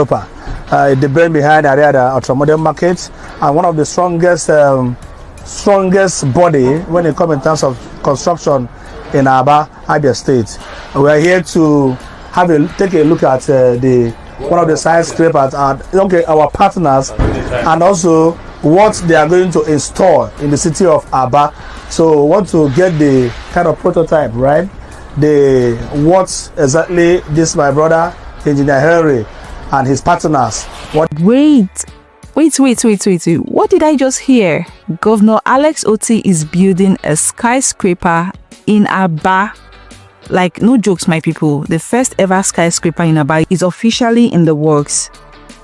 developer, the brain behind Ariaria Ultramodern Market, and one of the strongest body when it comes in terms of construction in Aba, Abia State. We are here to have a take a look at the one of the skyscrapers and, okay, our partners, and also what they are going to install in the city of Aba. So we want to get the kind of prototype, right? The what exactly this my brother Engineer Henry and his partners what Wait, wait, wait, wait, wait, wait. What did I just hear? Governor Alex Otti is building a skyscraper in Aba. Like, no jokes, my people. The first ever skyscraper in Aba is officially in the works.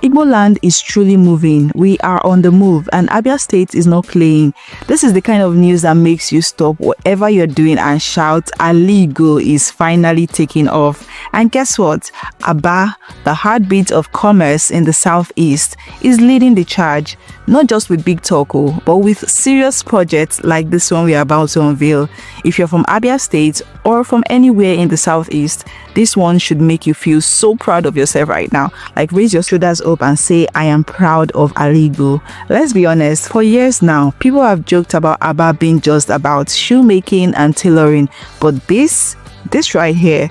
Igbo land is truly moving. We are on the move, and Abia State is not playing. This is the kind of news that makes you stop whatever you're doing and shout, "Alaigbo is finally taking off." And guess what? Aba, the heartbeat of commerce in the southeast, is leading the charge, not just with big talk, oh, but with serious projects like this one we are about to unveil. If you're from Abia State or from anywhere in the southeast, this one should make you feel so proud of yourself right now. Like, raise your shoulders up and say, "I am proud of Alaigbo." Let's be honest, for years now, people have joked about Aba being just about shoemaking and tailoring, but this right here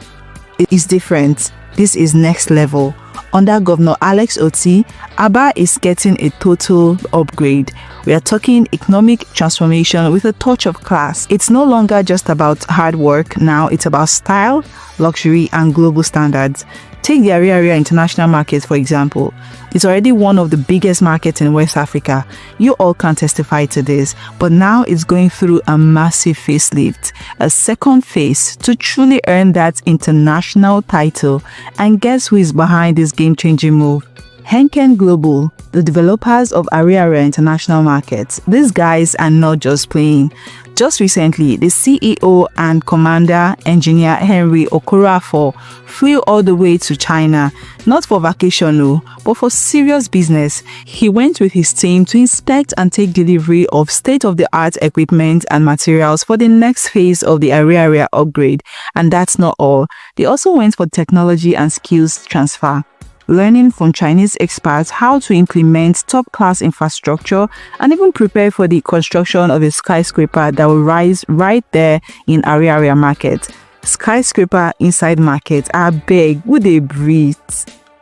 is different. This is next level. Under Governor Alex Otti, Aba is getting a total upgrade. We are talking economic transformation with a touch of class. It's no longer just about hard work, now it's about style, luxury, and global standards. Take the Ariaria International Market, for example. It's already one of the biggest markets in West Africa. You all can testify to this, but now it's going through a massive facelift, a second phase to truly earn that international title. And guess who is behind this game changing move? Henkel Global, the developers of Ariaria International Market. These guys are not just playing. Just recently, the CEO and commander engineer Henry Okorafor flew all the way to China, not for vacation, no, but for serious business. He went with his team to inspect and take delivery of state-of-the-art equipment and materials for the next phase of the Ariaria upgrade. And that's not all. They also went for technology and skills transfer, learning from Chinese experts how to implement top-class infrastructure and even prepare for the construction of a skyscraper that will rise right there in Ariaria Market. Skyscraper inside market, abeg, who dey breathe?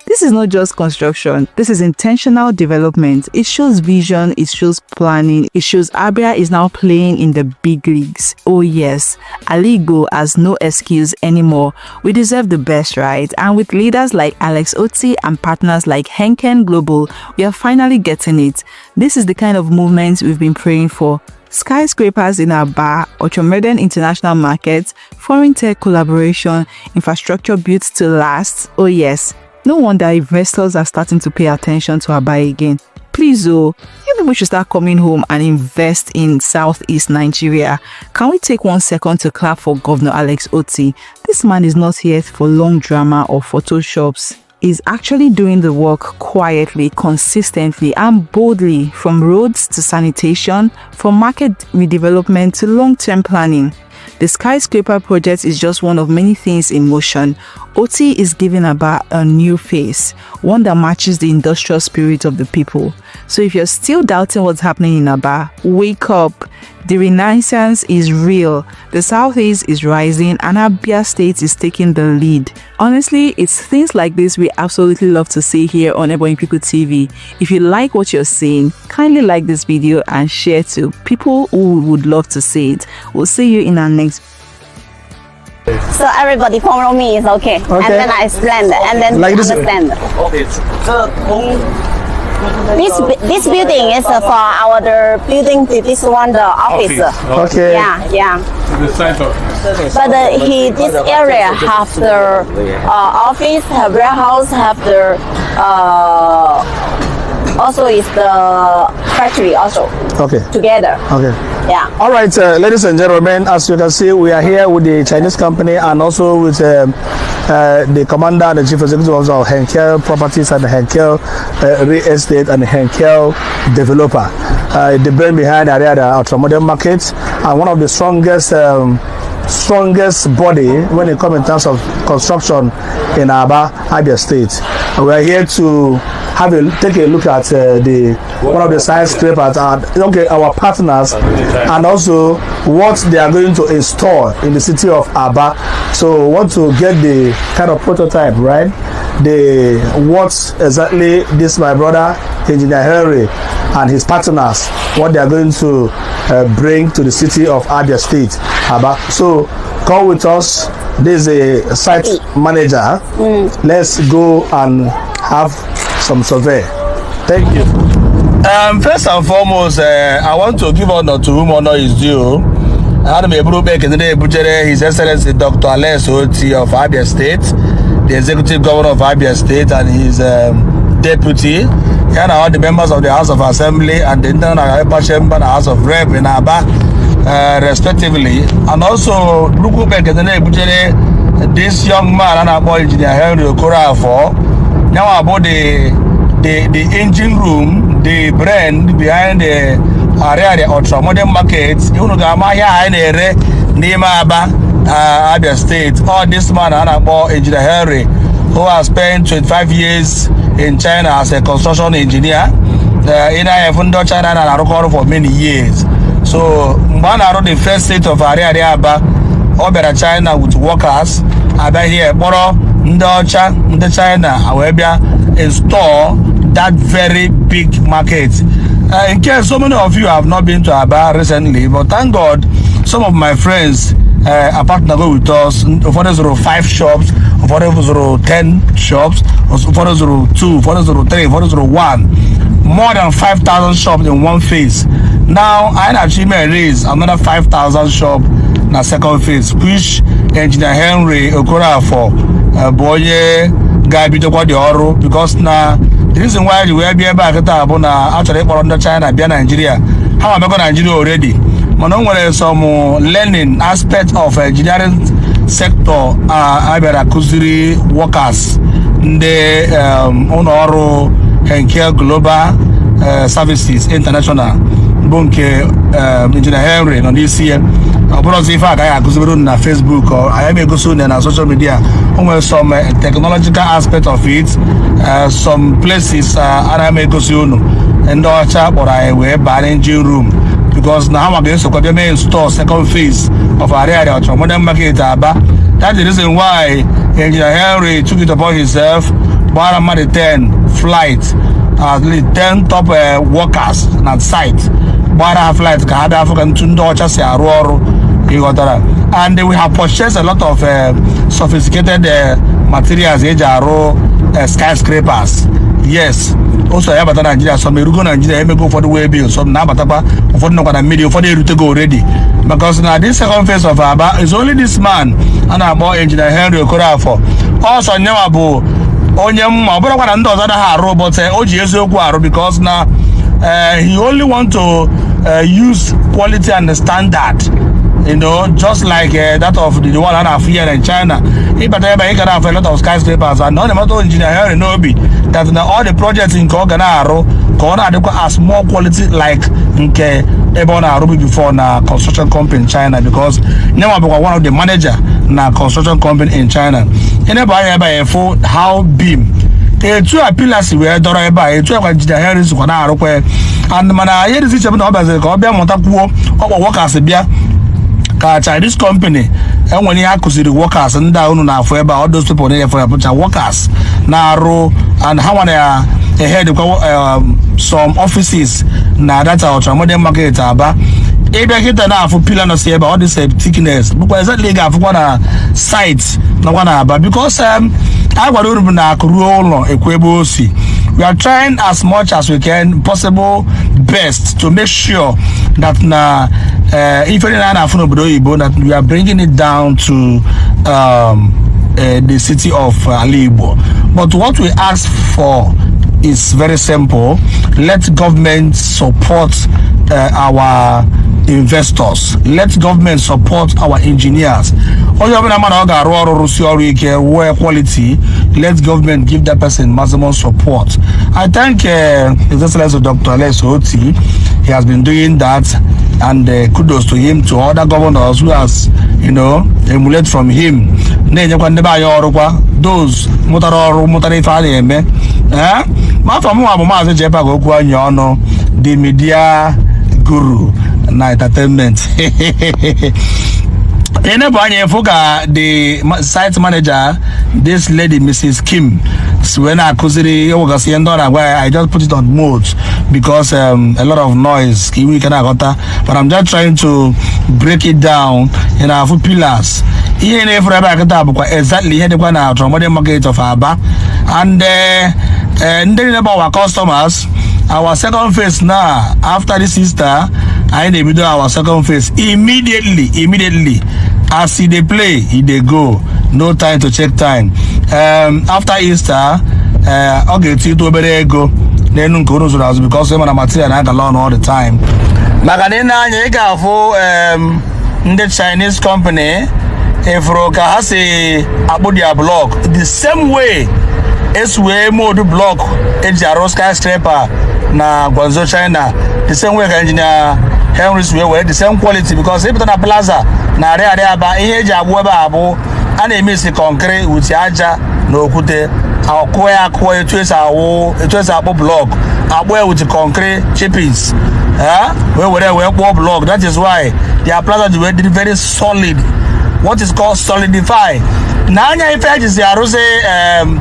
This is not just construction, this is intentional development. It shows vision, it shows planning, it shows Abia is now playing in the big leagues. Oh yes, Alaigbo has no excuse anymore. We deserve the best, right? And with leaders like Alex Otti and partners like Henken Global, we are finally getting it. This is the kind of movement we've been praying for. Skyscrapers in Aba, Ultramodern International Market, foreign tech collaboration, infrastructure built to last. Oh yes, no wonder investors are starting to pay attention to Aba again. Please, oh, you people should start coming home and invest in Southeast Nigeria. Can we take one second to clap for Governor Alex Otti? This man is not here for long drama or photoshops. He's actually doing the work quietly, consistently, and boldly, from roads to sanitation, from market redevelopment to long term planning. The skyscraper project is just one of many things in motion. Otti is giving Aba a new face, one that matches the industrial spirit of the people. So if you're still doubting what's happening in Aba, wake up. The renaissance is real. The Southeast is rising and Abia State is taking the lead. Honestly, it's things like this we absolutely love to see here on Ebonyi People TV. If you like what you're seeing, kindly like this video and share to people who would love to see it. We'll see you in our next So everybody follow me is okay. Okay. And then I explain and then Like this- understand. 这从 This building is for our the building, this one, the office. Okay. Yeah. The site office. But he this area have the office, have warehouse, have the also is the factory also together. Yeah. All right, ladies and gentlemen, as you can see, we are here with the Chinese company and also with the commander and the chief executive officer of Henkel Properties and Henkel Real Estate and Henkel Developer, the brain behind Ariaria Ultramodern Market and one of the strongest body when it comes in terms of construction in Aba, Abia State. We are here to have a take a look at the one of the skyscrapers, okay, our partners, and also what they are going to install in the city of Aba. So we want to get the kind of prototype, right? The what exactly this my brother Engineer Henry and his partners, what they are going to bring to the city of Abia State, Aba. So come with us. This is a site manager. Let's go and have some survey. Thank you. First and foremost, I want to give honor to whom honor is due. Ana m eburu ụkpa ekene na-ebujere His Excellency Dr. Alex Otti of Abia State, the Executive Governor of Abia State, and his deputy, ya na all the members of the House of Assembly and the Internal Upper Chamber and House of Rep in Aba, respectively. And also, nnukwu ụkpa ekene na-ebujere this young man a na-akpọ Engineer Henry Okorafor, nyanwa bụ the engine room, the brain behind the Ariaria Ultra Modern Market. Unu ga-ama ahịa anyị na-ere n'ime Aba, Abia State. All this man a na-akpọ Engineer Henry, who has spent 25 years in China as a construction engineer. Ị na-efu ndị China na-arụkọ ọrụ for many years. So mgbe a na-arụ the first state of Ariaria Aba, ọ bịara China with workers, abịa here kpọrọ ndị ọcha, ndị China wee bịa install that very big market. In case so many of you have not been to Aba recently, but thank God some of my friends are partner go with us. Ụfọdụ zụrụ 5 shops, ụfọdụ zụrụ 10 shops, ụfọdụ zụrụ 2, ụfọdụ zụrụ 3, ụfọdụ zụrụ 1. More than 5,000 shops in one phase. Now, I na-achọ ime raise another 5,000 shop na second phase, which Engineer Henry Okorafor bụ onye ga-ebidokwa dị ọrụ, because na the reason why ji wee bịa ebe a kịta bụ na a chọrọ ịkpọrọ ndị China bịa Nigeria. Ha ma mekọ Nigeria already, mana o nwere some learning aspect of engineering sector a bịara kụziri workers ndị ụlọ ọrụ Henkel Global Services International, bụ nke Engineer Henry nọ n'isi ya. Ọ bụrụ ọzọ ife a gaghị akụzibere unu na Facebook ọ anyị egosi unu na social media. O nwere some technological aspect of it, some places anaghị m egosi unu. Ndị ọcha kpọrọ anyị wee baa n'engine room, because na ha ma ga-esokwa bịa mee install second phase of Ariaria Ultra Modern Market Aba. That's the reason why Engineer Henry took it upon himself gbara mmadụ 10 flight, at least 10 top workers na site, gbara ha flight ka ha bịa afụ ka ntu ndị ọcha si arụ ọrụ, ịghọtara? And we have purchased a lot of sophisticated materials eji arụ skyscrapers. Yes, o so ya bata Naijiria. Some erugo Naijiria, emego ụfọdụ wee bill, some na-abatakwa, ụfọdụ nọkwa na mmiri, ụfọdụ erutego already, because na this second phase of Aba is only this man a na-akpọ Engineer Henry Okorafor ọsọ nyenwa bụ onye mma. Ọ bụrụkwa na ndị ọzọ anaghị arụ, but o ji eziokwu arụ, because na he only want to use quality and standard, just like that of the one a na-afụ here in China. Ịbata ebe ị ga na-afụ a lot of skyscrapers, and ọ na-emetụ Engineer Henry n'obi that na all the projects nke ọ ga na-arụ ka ọ na-adịkwa as more quality like nke ebe ọ na-arụbu before na construction company in China, because nyenwa bụkwa one of the manager na construction company in China. Ịnebe anya ebe a, efu how beam etu a pillar si wee dọrọ ebe a, etu a kwa Engineer Henry sikwa na-arụkwa ya. And mana ihe dịzi iche bụ na ọ bịaziri ka ọ bịa mụtakwuo, ọkpọ workers bịa ka Chinese company enwere ihe a kụziri workers ndị a unu na-afụ ebe a. All those people na-efe ya bụcha workers na-arụ, and ha nwere ya head kwa some offices na data Ultra Modern Market Aba. Ịbịa kịta na-afụ pillar nọ si ebe a, ọ dị same thickness bụkwa exactly ị ga-afụkwa na site nọkwa na Aba, because a gwara unu bụ na akụ ruo ụlọ ekwu ebe o si. We are trying as much as we can possible best to make sure that na ife niile a na-afụ n'obodo oyibo, that we are bringing it down to the city of Ala Igbo. But what we ask for is very simple: let government support our investors, let government support our engineers. Onye ọbụla mana ọ ga-arụ ọrụ, rụsi ọrụ ike, wee quality, let government give that person maximum support. I thank His Excellency Dr. Alex Otti. He has been doing that. And kudos to him, to other governors who has emulate from him, na-enyekwa ndị be anyị ọrụ kwa, those mụtara ọrụ, mụtara ife a na-eme. Ee, ma afọ mụnwa bụ Maazị Jepak Okwu Anyị Ọnụ, the media guru na entertainment. Enebụ anya efu ka the site manager, this lady, Mrs. Kim, si wee na-akụziri ịwụgasị ihe ndị ọ na-agwa ya. I just put it on mute because a lot of noise ka iwe ike na-aghọta, but I'm just trying to break it down. Ị na-afụ pillars, ihe na-efuru ebe a kịta bụkwa exactly ihe dịkwa na Ultramodern Market of Aba. And ndị niile bụ our customers, our second phase now, after this Easter, anyị na-ebido our second phase immediately. Immediately, as e dey play, e dey go, no time to check time. After Easter, ọ ga-eti obere ego n'elu nke unu zụrụ azụ, because ị ma na material na-agala ọnụ all the time. Maka na ị na-anya, ị ga-afụ ndị Chinese company efuru ka ha si akpụ their block, the same way esi wee mold block eji arụ skyscraper na Guangzhou, China, the same way ka Engineer Henry si wee were the same quality, because ịpụta na plaza na Arịarịa Aba, ihe eji agbụ ebe a bụ a na-eme isi concrete with aja na okwute, akụọ ya akụọ etu esi awụ, etu esi akpụ block, akpụ ya with concrete chippings, wee were wee kpụọ block. That is why their plaza ji wee dị very solid, what is called solidify. Na anya ife ejizi arụzi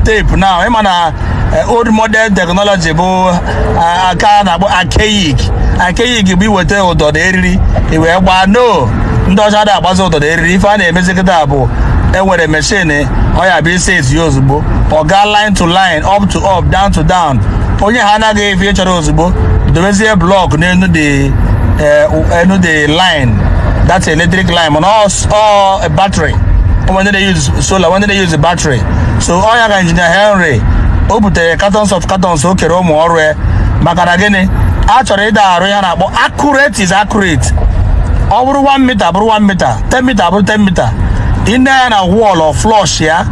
tape now, ịma na old model technology bụ aka na-akpọ archaic. Archaic bụ iweta ụdọ na eriri i wee gbaa. No, ndị ọcha dị agbazi ụdọ na eriri. Ife a na-emezi kịta bụ enwere machine, ọ ya bụ isi esi ya ozugbo, ọ gaa line to line, up to up, down to down. Onye ha anaghị efe chọrọ ozugbo, dobezie block n'elu the enu the line, that's electric line, mana ọ battery. When they use solar, when they use battery. So ọ ya ka Engineer Henry o butere cartons of cartons, o kere ụmụ ọrụ ya. Maka na gịnị? A chọrọ ịda arụ ya na-akpọ accurate is accurate. Ọ bụrụ 1 meter bụrụ 1 meter, 10 meter bụrụ 10 meter. Ine ya na wall of flush ya.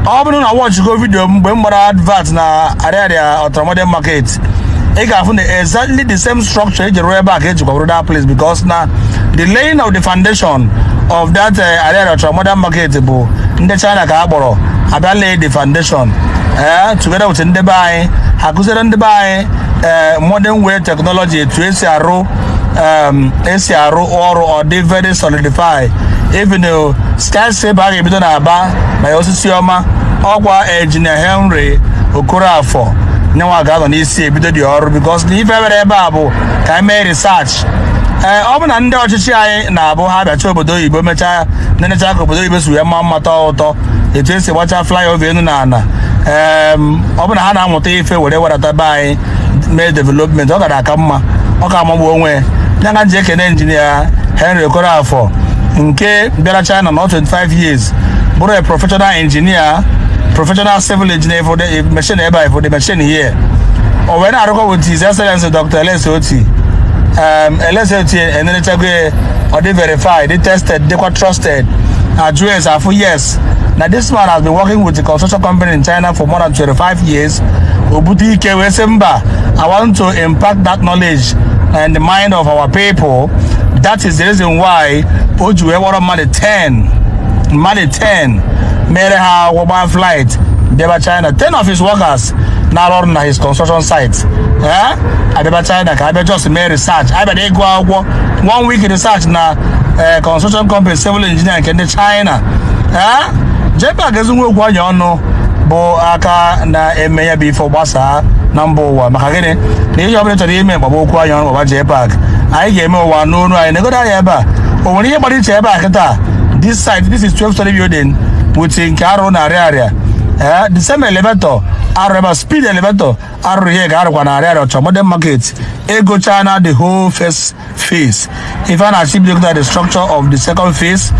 Ọ bụrụ na watch go video mgbe m gbara advert na Arịarịa Ultramodern Market, ị ga-afụ na exactly the same structure eji rụọ ebe a ka ejikwa bụrụ that place, because na the laying of the foundation of that Arịarịa Ultramodern Market bụ ndị China ka a kpọrọ abịa lay the foundation together with ndị be anyị. Ha kụziere ndị be anyị modern way technology, etu esi arụ esi arụ ọrụ, ọ dị very solidify. Even though skyscraper a ga-ebido na Aba ma ya osisi ọma, ọkwa Engineer Henry Okorafor nyanwa ga-anọ n'isi ebido dị ọrụ, because na ife mere ebe a bụ ka anyị mee research. Ee, ọ bụ na ndị ọchịchị anyị na-abụ ha bịacha obodo oyibo, mechaa nenecha ka obodo oyibo si wee maa mma, tọọ ụtọ, etu esi gbacha flyover elu na ala, ee, ọ bụ na ha na-amụta ife were wedata be anyị mee development, ọ gara aka mma, ọ ka amagbu onwe ya. Ya ka nji ekene Engineer Henry Okorafor nke bịara China nọ 25 years, bụrụ a professional engineer, professional civil engineer. For the machine ebe a, for the machine here, o wee na-arụkọ with His Excellency Dr. Alex Otti. Alex Otti enenechago ya, ọ dị verified, dị tested, dịkwa trusted. Address afụ, yes, na this man has been working with the construction company in China for more than 25 years. O bute ike wee sị mba, I want to impact that knowledge and the mind of our people. That is the reason why o ji wee kpọrọ mmadụ 10, mmadụ 10, mere ha akwụkwọ, flight bịaba China. 10 of his workers na-arụ ọrụ na his construction site, eh, abịaba China ka abịa just mee research, abịara ịgụ akwụkwọ, one week research na construction company, civil engineer nke ndị China. Eh, JPAC ezinwe okwu anya ọnụ bụ aka na-eme ya bụ ife gbasaa na mba ụwa. Maka gịnị? Na ihe ọbụla chọrọ ime, gbaba okwu anya ọnụ, gbaba JPAC, anyị ga-eme ụwa n'onu anyị. Negodo anya ebe a, o nwere ihe gbara iche ebe a kịta. This site, this is 12 story building with nke arụ na Arịarịa. Eh, the same elevator arụ ebe a, speed elevator arụrụ ihe ga arụkwa na Arịarịa Ultramodern Market. Ego China, the whole first phase, ife a na-achọ ibido the structure of the second phase,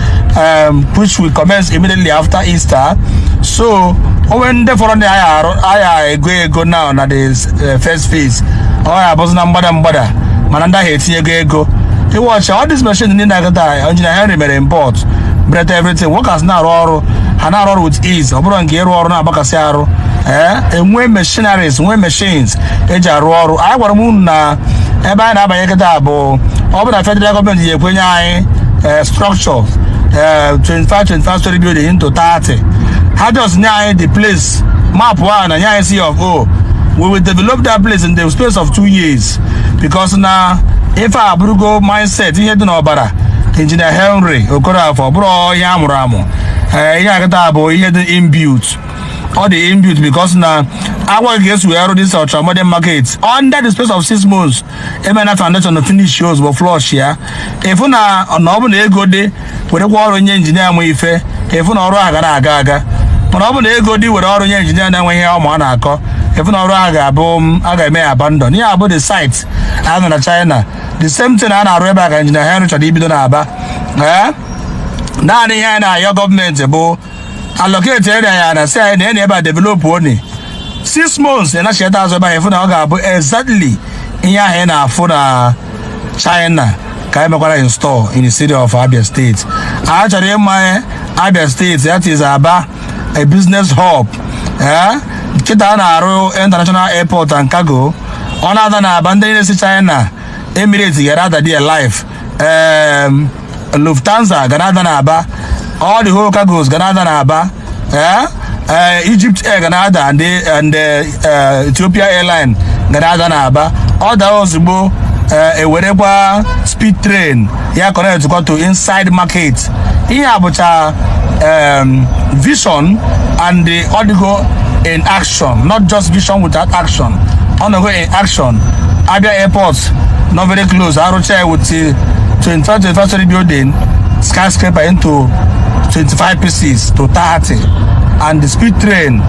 which will commence immediately after Easter. So onwe ndị fọrọ ndị aya arụ aya ego ego now na the first phase, ọ ya abụzi na mgbada mgbada, mana ndị ahụ etinyego ego. Iwọchi all this machine ndị na-agata, Engineer Henry mere import, breta everything. Workers na-arụ ọrụ, ha na-arụ ọrụ with ease. Ọ bụrụ nke ịrụ ọrụ na-agbakasị arụ, ee, enwe machineries, nwee machines eji arụ ọrụ. Anyị gwara m unu na ebe anyị na-abanye kịta bụ Ọ bụ na federal gọọmenti ya ekwenye anyị structure 25 25 story building into 30, ha just nye anyị the place map ahụ na nye anyị C of O, we will develop that place in the space of 2 years, because na ife a bụrụgo mindset, ihe dị n'ọbara Engineer Henry Okorafor. Bụrụ ihe amụrụ amụ, ee, ihe akịta bụ ihe dị inbuilt. Ọ dị inbuilt because na agwa ga-esi wee rụ this ultra modern market under the space of 6 months, emena foundation, finish ozugbo, flush ya. Ịfụ na ọ bụ na ego dị, werekwa ọrụ nye engineer mụ ife, ịfụ na ọrụ ahụ gara aga aga. Mana ọ bụ na ego dị, were ọrụ nye engineer na-enweghị ihe ọma ọ na-akọ, ịfụ na ọrụ ahụ ga-abụ a ga-eme ya abandon. Ihe abụ the site a nọ na China, the same thing a na-arụ ebe a ka Engineer Henry chọrọ ibido n'Aba. Ee, naanị ihe anyị na-ayọ gọọmenti bụ allocate area ya na si anyị na ebe a develop oni 6 months, ịnachieta azụ ebe ahụ, ịfụ na ọ ga-abụ exactly ihe ahụ ị na-afụ na China ka anyị mekwara install in the city of Abia State. A chọrọ ịma Abia State, that is Aba, a business hub. Ee, nkịta a na-arụ international airport and cargo, ọ na-ada na Aba. Ndị niile si China, Emirates gara ada there live, Lufthansa gara ada na Aba, all the whole cargos gara ada na Aba. Ee, Egypt Air gara ada and Ethiopia Airline gara ada na Aba. Ọ daa ozugbo, ewerekwa speed train ya connect kwa to inside market. Ihe a bụcha vision and the ọdịgo in action, not just vision without action. Ọ nọgo in action. Abia Airport not very close, arụcha ya with the 25 25 story building, skyscraper into 25 pieces to 30, and the speed train.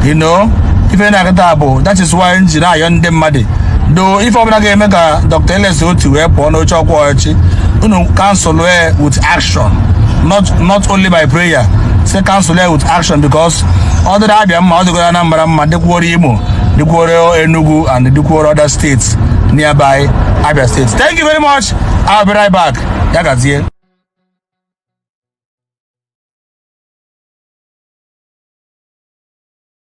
Ife na-agata bụ that is why m ji na-ayọ ndị mmadụ do ife ọbụla ga-eme ka Dr. Alex Otti wee pụọ n'oche ọkwa ọchị, unu cancel with action, not only by prayer. Say cancel with action, because ọ dịrị Abịa mma, ọ dịgoro Anambra mma, dịkwuoro Imo, dịkwuoro Enugu and dịkwuoro other states nearby Abia State. Thank you very much. I'll be right back. Ya gazie.